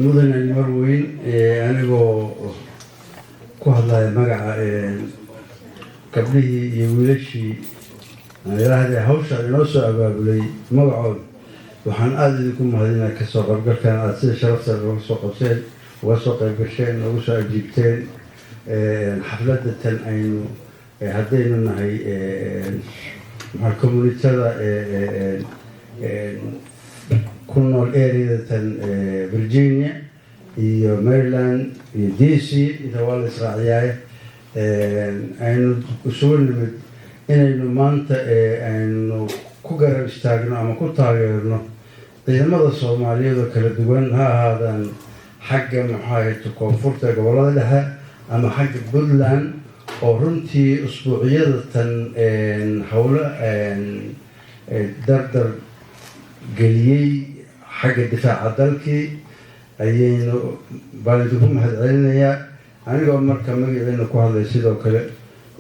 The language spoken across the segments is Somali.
Mudane, marweyn, anigoo ku hadlaya magaca gabdhihii iyo wiilashii aan hawsha inoo soo abaabulay magacooda, waxaan aada idinku mahadinaa kasoo qaybgalkan aada sida sharafta uga soo qabseen, uga soo qaybgasheen, uga soo ajiibteen xafladda tan. Aynu haddaynu nahay maxaa communityada ku nool areada tan Virginia iyo Maryland iyo DC, inta waa la israaciyaaye, aynu isugu nimid inaynu maanta aynu ku garab istaagno ama ku taageerno ciidamada Soomaaliyeed oo kala duwan, ha ahaadaan xagga maxaahayto koonfurta, gobollada dhexe ama xagga Puntland, oo runtii usbuuciyada tan howlo dardar geliyey xagga difaaca dalkii. Ayaynu baan idinku mahad celinayaa. Anigoo marka magaciina ku hadlay, sidoo kale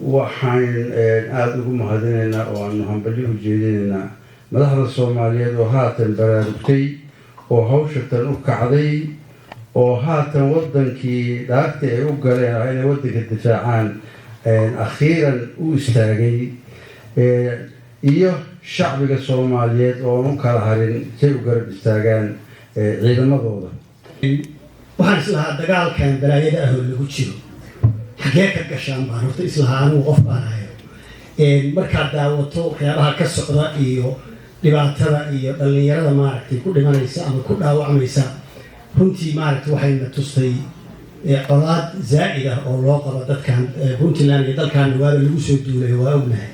waxaan aada ugu mahadinaynaa oo aanu hambalyo u jeedinaynaa madaxda Soomaaliyeed oo haatan baraarugtay oo hawshatan u kacday oo haatan waddankii dhaartii ay u galeen ah inay waddanka difaacaan akhiiran u istaagay, iyo shacbiga Soomaaliyeed oo aan u kala harin say u garab istaagaan ciidamadooda. Waxaan islahaa dagaalkan balaayada ah oo lagu jiro xagee ka gashaan baan horta islahaa. Anigu qof baan ahayo, markaad daawato waxyaabaha ka socda iyo dhibaatada iyo dhallinyarada maaragtay ku dhimanaysa ama ku dhaawacmaysa, runtii maaragtay waxayna tustay colaad zaa'id ah oo loo qabo dadkan Puntland iyo dalkan waaba lagu soo duulay, waa ognahay.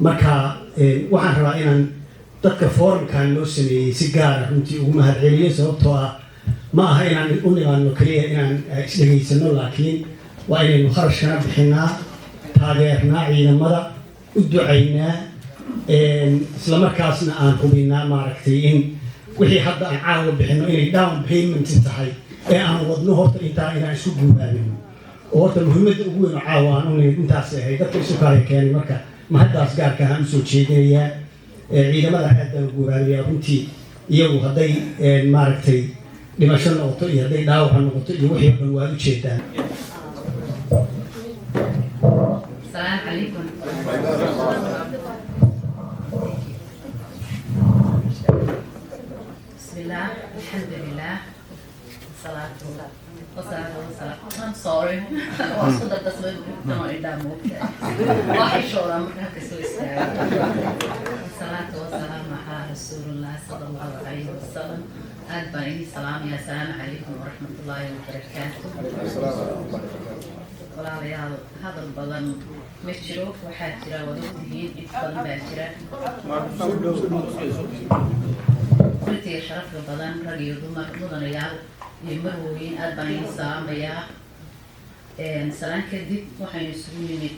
Marka waxaan rabaa inaan dadka forumkan loo sameeyey si gaara runtii ugu mahadceliyo, sababtoo ah ma aha inaan u nimaadno keliya inaan isdhegaysano, laakiin waa inaynu kharashkana bixinaa, taageernaa ciidamada, u ducaynaa, isla markaasna aan hubinaa maaragtay in wixii hadda aan caawa bixino inay down payment tahay ee aan wadno. Horta intaa inaan isku guubaabino oo horta muhiimadda ugu weyn oo caawa aan u nimid intaas ahayd. Dadka isu kala keenay marka mahaddaas gaarka ahaan usoo jeedinayaa. Ciidamada aad baan guubaabinayaa runtii. Iyagu hadday maaragtay dhimasho noqoto iyo hadday dhaawaca noqoto iyo wixii oo dhan waad u jeedaan. السلام عليكم. بسم الله، الحمد لله، والصلاة والسلام والسلام. I'm sorry، waa isku dardasmay indhaa moogta, waxay shoodaan marka halka soo istaago. والصلاة والسلام على رسول الله صلى الله عليه وسلم. Aad baan idin salaamaya. Asalaamu calaykum waraxmat ullaahi wabarakaatu. Walaalayaal, hadal badan ma jiro. Waxaa jira, waad ogtihiin, dhib badan baa jira. Runtii sharafta badan, rag iyo dumar, mudanayaal iyo marwooyin, aad baan idin salaamayaa. Salaan kadib, waxaynu isugu nimid,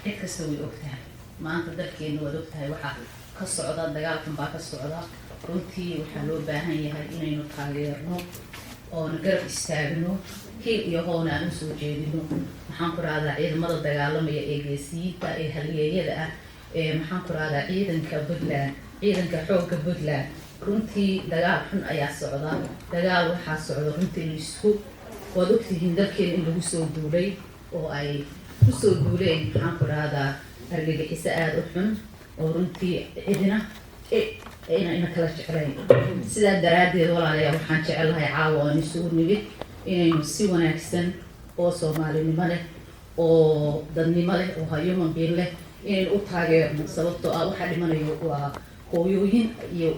cid kasta way og tahay, maanta dalkeena waad og tahay waxaa ka socda, dagaalkan baa ka socda. Runtii waxaa loo baahan yahay inaynu taageerno oona garab istaagno, hiil iyo hoona aan usoo jeedino, maxaan ku rahdaa, ciidamada dagaalamaya ee geesiyiinta ee halyeeyada ah ee, maxaan ku rahdaa, ciidanka Puntland, ciidanka xoogga Puntland. Runtii dagaal xun ayaa socda. Dagaal waxaa socda runtii laisku waad ogtihiin dalkeena in lagu soo duulay oo ay kusoo duuleen, maxaan ku rahdaa, argagixiso aada u xun oo runtii cidina ina kala jeclayn. Sidaa daraaddeed, walaalayaal, waxaan jecelahay caawa oon isugu nimid inaynu si wanaagsan oo Soomaalinimo leh oo dadnimo leh oo human being leh inaynu u taageerno, sababtoo ah waxaa dhimanayo waa hooyooyin iyo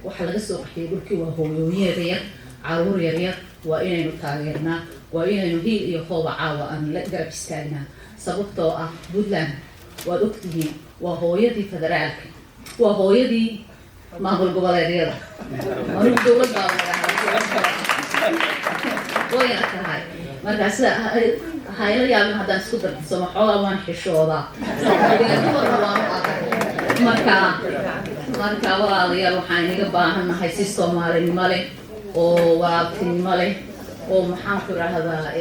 waxa laga soo qaxiyay dhulkii waa hooyooyin yaryar, caruur yaryar. Waa inaynu taageernaa, waa inaynu hiil iyo hooba caawa aan la garab istaagnaa, sababtoo ah Puntland waad ogtihiin waa hooyadii federaalka, waa hooyadii maamul goboleedyada. Anigu dowlad baa wayna tahay. Marka sida hayla yaabin haddaan isku dardarsamo, xoogaa waan xishoodaa, dumarna waan u adag. Marka walaalayaal, waxaan inaga baahannahay si Soomaalinimo leh oo walaaltinimo leh oo, maxaan ku rahdaa,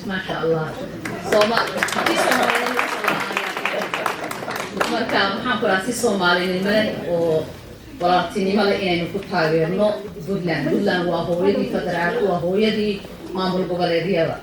maasha Allah, sooma si Soomaalinimo, marka maxaan ku rahdaa, si Soomaalinimo leh oo Walaaltinimada inaynu ku taageerno Puntland. Puntland waa hooyadii federaal, waa hooyadii maamul goboleedyada.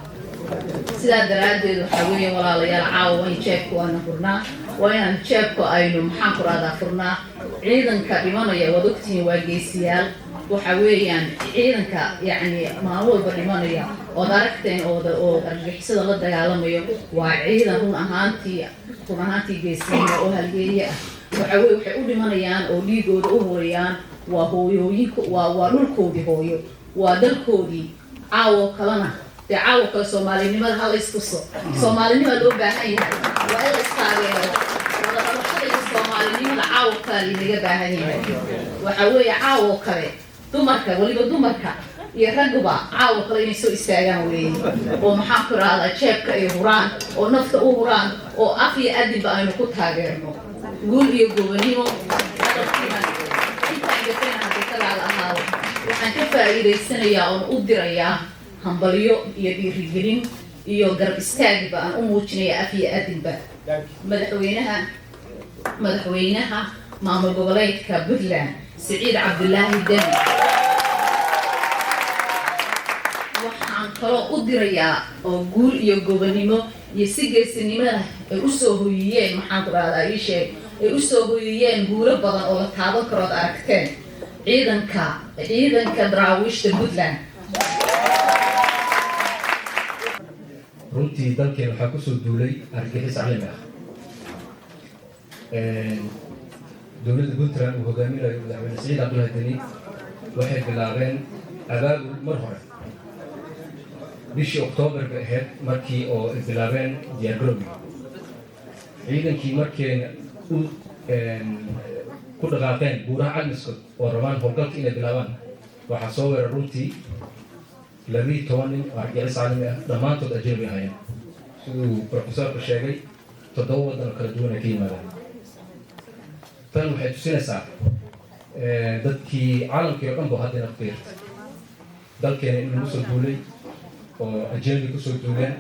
Sidaa daraaddeed waxaa weeye, walaalayaal, caawa waa in jeebka waana furnaa, waa inaan jeebka aynu, maxaan ku rahdaa, furnaa. Ciidanka dhimanaya waad ogtihiin, waa geesiyaal. Waxa weeyaan ciidanka, yacni, maalin walba dhimanaya ood aragteen oo argagixisada la dagaalamayo, waa ciidan run ahaantii geesiyaal oo halgeeye ah. Waxa weye waxay u dhimanayaan oo dhiigooda u hurayaan waa hooyooyinka, waa dhulkoodii hooyo, waa dalkoodii. Caawo kalena dee, caawo kale soomaalinimada ha la istuso. Soomaalinima loo baahan yahay, waa in la istaageero. Wada dhalashada iyo soomaalinimada caawo kale linaga baahan yahay. Waxa weeye caawo kale dumarka, weliba dumarka iyo ragguba, caawo kale inay soo istaagaan weeye oo, maxaan ku rahdaa, jeebka ay huraan oo nafta u huraan oo af iyo adinba aynu ku taageerno. Guul iyo gobonimo. Hadalkiina intaan gafayna haddii kalaal ahaado, waxaan ka faa'iidaysanayaa oon u dirayaa hambalyo iyo dhiirigelin iyo garab istaagba aan u muujinaya af iyo adinba madaxweynaha maamul goboleedka Puntland, Siciid Cabdulaahi Deni. Waxaan kaloo u dirayaa oo guul iyo gobonimo iyo si geesinimada ay usoo hoyiyeen, maxaan ku dhahdaa, ii sheeg, ay usoo hoyiyeen guulo badan oo la taaban karo ood aragteen, ciidanka daraawiishta Puntland. Runtii dalkeen waxaa kusoo duulay argagixis caalami ah. Dowladda Puntland uu hogaaminayo madaxweyne Siciid Cabdullahi Deni waxay bilaabeen abaabul mar hore. Bishii Oktoobar bay ahayd markii oo ay bilaabeen diyaargarowgii ciidankii, markayna u ku dhaqaaqeen buuraha Calmiskod oo rabaan howlgalka inay bilaabaan, waxaa soo weerar runtii 12 nin oo argagixis caalami ah, dhammaantood ajnabi ahaayeen. Siduu profesorku sheegay, toddoba waddan oo kala duwan ay ka yimaadeen. Tan waxay tusinaysaa dadkii caalamkii oo dhan bo haddana fiirta dalkeena in lagu soo duulay oo ajnabi kusoo duuleen.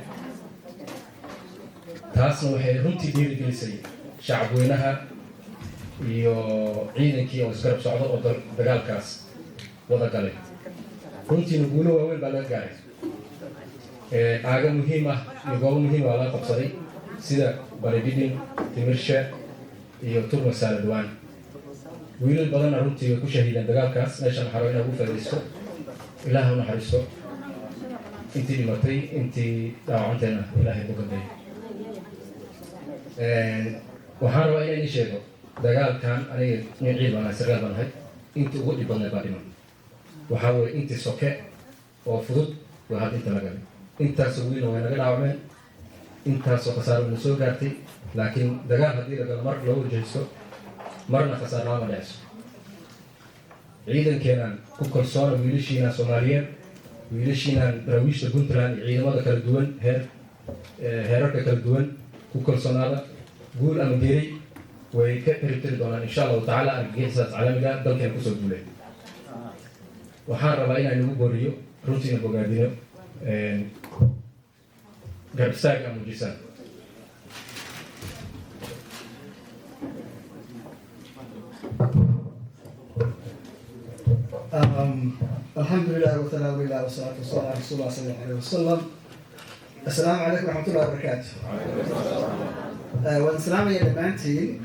Taasna waxay runtii dhiirigelisay shacabweynaha iyo ciidankii oo isgarab socdo oo dagaalkaas wada galay. Runtiina guulo waaweyn baa laga gaaray. Aaga muhiim ah iyo goobo muhiim ah laga qabsaday, sida Baridhidhin, Timirshe iyo Turma Saaladhawaan. Wiilal badanna runtii way ku shahiideen dagaalkaas. Meeshan waxaa rabaa inaa ugu faa'iidaysto, Ilaah u naxariisto intii dhimatay, intii dhaawacanteena Ilaahay bogaday. Waxaan rabaa inaan idiin sheego dagaalkan, aniga nin ciid baan ahay, sargaal baan ahay, intii ugu dhib badnayd baa dhiman. Waxaa weeye intii soke oo fudud waa hadda inta la galay. Intaasoo wiilna way naga dhaawacmeen, intaasoo khasaaro wayna soo gaartay, laakiin dagaal haddii la galo, mar loo wajahaysto, marna khasaar lama dhacayso. Ciidankeenaan ku kalsoona, wiilashiinaan Soomaaliyeed, wiilashiinaan daraawiishta Puntland iyo ciidamada kala duwan, heerarka kala duwan ku kalsoonaada. Guul ama geeri way ka ciribtiri doonaan, insha Allahu tacaala, argagixisaas caalamiga dalkeena kusoo duulay. Waxaan rabaa inaan nagu booriyo, runtiina bogaadino garab istaag aa muujisaan. الحمد لله وثناء لله والصلاة والسلام على رسول الله صلى الله عليه وسلم. السلام عليكم ورحمة الله وبركاته. Waan salaamaya dhammaantiin.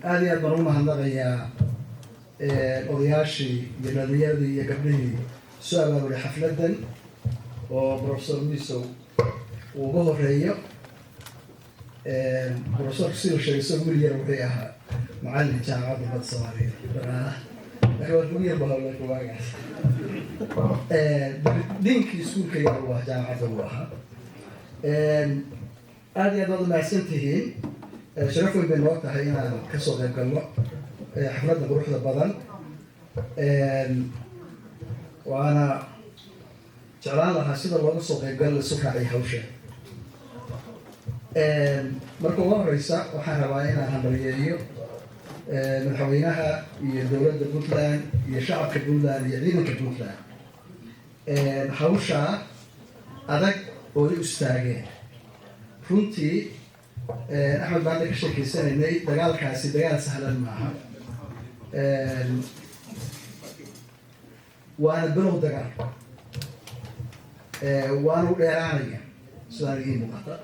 Aad iyo aad baan ugu mahadnaqayaa odayaashii iyo dhalinyaradii iyo gabdhihii soo abaabulay xafladdan oo Professor Misow uu uga horeeyo. Professorku siduu sheegay, isagoo wiil yar wuxuu ahaa macallin Jaamacadda Badda Soomaaliyeed dhaqaalaha, laakiin waa lagu yar bahawlaka waagaas. Dinkii iskuulkayga uu ahaa, jaamacadda uu ahaa. Aad iyo aad baad umahadsan tihiin. Sharaf weyn bay noo tahay inaan kasoo qayb galno xafladda quruxda badan, waana jeclaan lahaa sida looga soo qayb galo laisu raacay hawsha. Marka ugu horeysa waxaan rabaa inaan hambalyeeyo madaxweynaha iyo dowladda Puntland iyo shacabka Puntland iyo ciidanka Puntland hawshaa adag oo ay u istaageen. Runtii Axmed baan ka sheekeysanaynay, dagaalkaasi dagaal sahlan maaha. Waana bilow dagaal, waana u dheeraanaya sidaan idiin muuqata.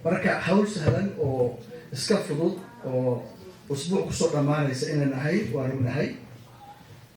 Marka hawl sahlan oo iska fudud oo usbuuc kusoo dhammaanaysa inaan ahay waan ognahay.